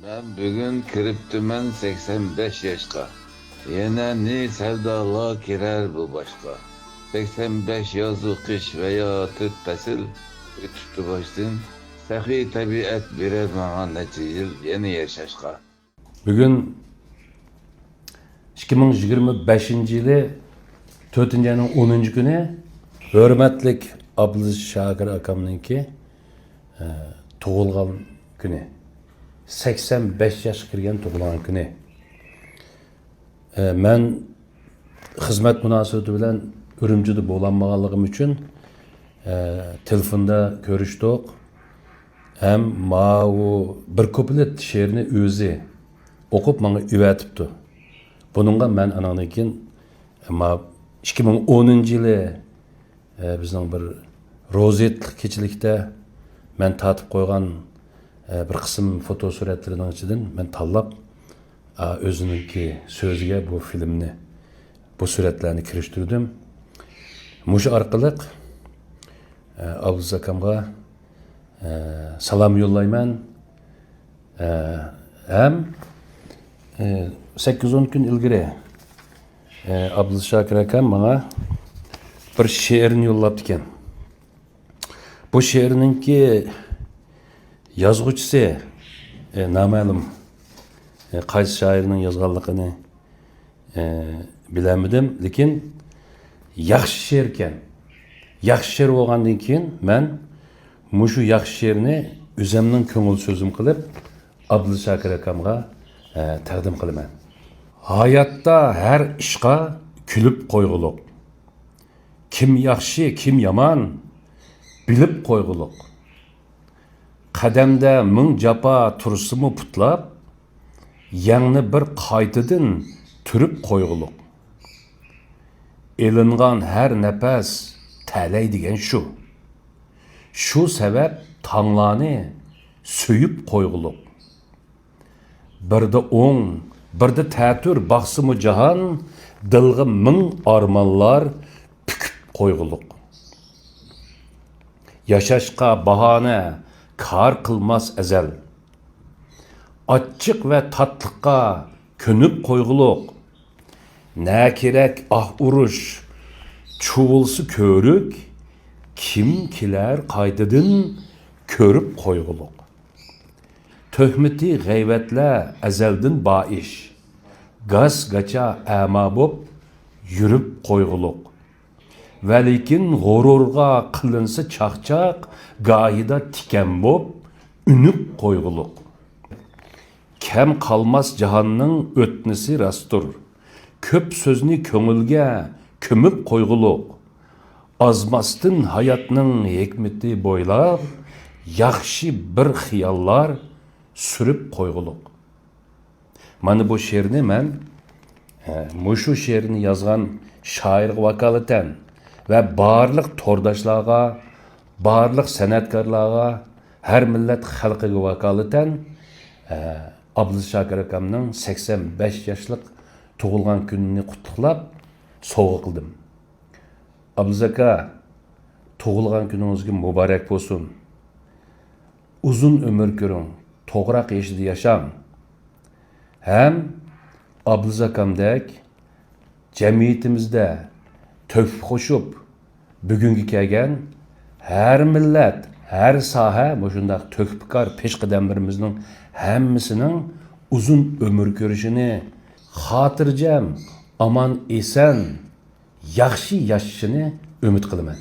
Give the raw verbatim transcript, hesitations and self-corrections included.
مەن بۈگۈن كىرىپتىمەن سەكسەن بەش ياشقا. يەنە نى سەۋدالار كىرەر بۇ باشقا. سەكسەن بەش يازۇ قىش ۋە يا تۆت پەسىل ئۆتۈپتۇ باشتىن. سەخىي تەبىئەت بېرەر ماڭا نەچچە يىل يەنە ياشاشقا. بۈگۈن ئىككى مىڭ يىگىرمە بەشىنچى يىلى تۆتىنچى ئاينىڭ ئونىنچى كۈنى ھۆرمەتلىك ئابدۇلئەزىز شاكىر ئاكامنىڭكى، ئە، تۇغۇلغان كۈنى. سەكسەن بەش ياشقا كىرگەن تۇغۇلغان كۈنى. ئە، مەن خىزمەت مۇناسىۋىتى بىلەن ئۈرۈمچىدە بولالمىغانلىقىم ئۈچۈن، ئە، تېلېفوندا كۆرۈشتۇق. ھەم ماۋۇ بىر كۇپلېت شېئىرنى ئۆزى ئوقۇپ ماڭا ئۆۋەتىپتۇ. بۇنىڭغا مەن ئاناندىن كېيىن، ما، ئىككى مىڭ ئونىنچى يىلى، ئە، بىزنىڭ بىر روزا ھېيتلىق كېچىلىكتە مەن تارتىپ قويغان، ئە، بىر قىسىم فوتو سۈرەتلىرىنىڭ ئىچىدىن مەن تاللاپ، ئا، ئۆزىنىڭكى سۆزىگە بۇ فىلىمنى، بۇ سۈرەتلەرنى كىرىشتۈردۈم. مۇشۇ ئارقىلىق، ئە، ئابدۇلئەزىز ئاكامغا، ئە، سالام يوللايمەن. ئە، ھەم، ئە، سەككىز ئون كۈن ئىلگىرى، ئە، ئابدۇلئەزىز شاكىر ئاكام ماڭا بىر شېئىرنى يوللاپتىكەن. بۇ شېئىرنىڭكى يازغۇچىسى، ئە، نامەلۇم. ئە، قايسى شائىرنىڭ يازغانلىقىنى، ئە، بىلەلمىدىم. لېكىن ياخشى شېئىركەن. ياخشى شېئىر بولغاندىن كېيىن مەن مۇشۇ ياخشى شېئىرنى ئۆزۈمنىڭ كۆڭۈل سۆزۈم قىلىپ، ئابدۇلئەزىز شاكىر ئاكامغا، ئە، تەقدىم قىلىمەن. ھاياتتا ھەر ئىشقا كۈلۈپ قويغۇلۇق. كىم ياخشى، كىم يامان، بىلىپ قويغۇلۇق. قەدەمدە مىڭ جاپا تۇرسىمۇ پۇتلاپ، يەڭنى بىر قايتىدىن تۈرۈپ قويغۇلۇق. ئېلىنغان ھەر نەپەس تەلەي دېگەن شۇ. شۇ سەۋەب تاڭلارنى سۆيۈپ قويغۇلۇق. بىردە ئوڭ، بىردە تەتۈر باقسىمۇ جاھان، دىلغا مىڭ ئارمانلار پۈكۈپ قويغۇلۇق. ياشاشقا باھانە كار قىلماس ئەزەل. ئاچچىق ۋە تاتلىققا كۆنۈپ قويغۇلۇق. نە كېرەك ئاھ ئۇرۇش، چۇۋۇلسا كۆۋرۈك، كىم كېلەر قايتىدىن كۆرۈپ قويغۇلۇق. تۆھمىتى غەيۋەتلەر ئەزەلدىن بار ئىش. گاس-گاچا ئەما بوپ يۈرۈپ قويغۇلۇق. ۋەلىكىن غۇرۇرغا قىلىنسا چاقچاق، گاھىدا تىكەن بوپ ئۈنۈپ قويغۇلۇق. كەم قالماس جاھاننىڭ ئۆتنىسى راستتۇر. كۆپ سۆزنى كۆڭۈلگە كۆمۈپ قويغۇلۇق. ئازماستىن ھاياتنىڭ ھېكمىتى بويلاپ، ياخشى بىر خىياللار سۈرۈپ قويغۇلۇق. مانا بۇ شېئىرنى مەن، ئە، مۇشۇ شېئىرنى يازغان شائىرغا ۋاكالىتەن ۋە بارلىق تورداشلارغا، بارلىق سەنئەتكارلارغا، ھەر مىللەت خەلقىگە ۋاكالىتەن، ئە، ئابدۇلئەزىز شاكىر ئاكامنىڭ سەكسەن بەش ياشلىق تۇغۇلغان كۈنىنى قۇتلۇقلاپ سوۋغا قىلدىم. ئابدۇلئەزىز ئاكا، تۇغۇلغان كۈنىڭىزگە مۇبارەك بولسۇن. ئۇزۇن ئۆمۈر كۆرۈڭ، توغراق يېشىدا ياشاڭ. ھەم ئابدۇلئەزىز ئاكامدەك جەمئىيىتىمىزدە تۆھپە قوشۇپ، بۈگۈنگە كەلگەن ھەر مىللەت، ھەر ساھە مۇشۇنداق تۆھپىكار پېشقەدەملىرىمىزنىڭ ھەممىسىنىڭ ئۇزۇن ئۆمۈر كۆرۈشىنى، خاتىرجەم، ئامان-ئېسەن، ياخشى ياشىشىنى ئۈمىد قىلىمەن.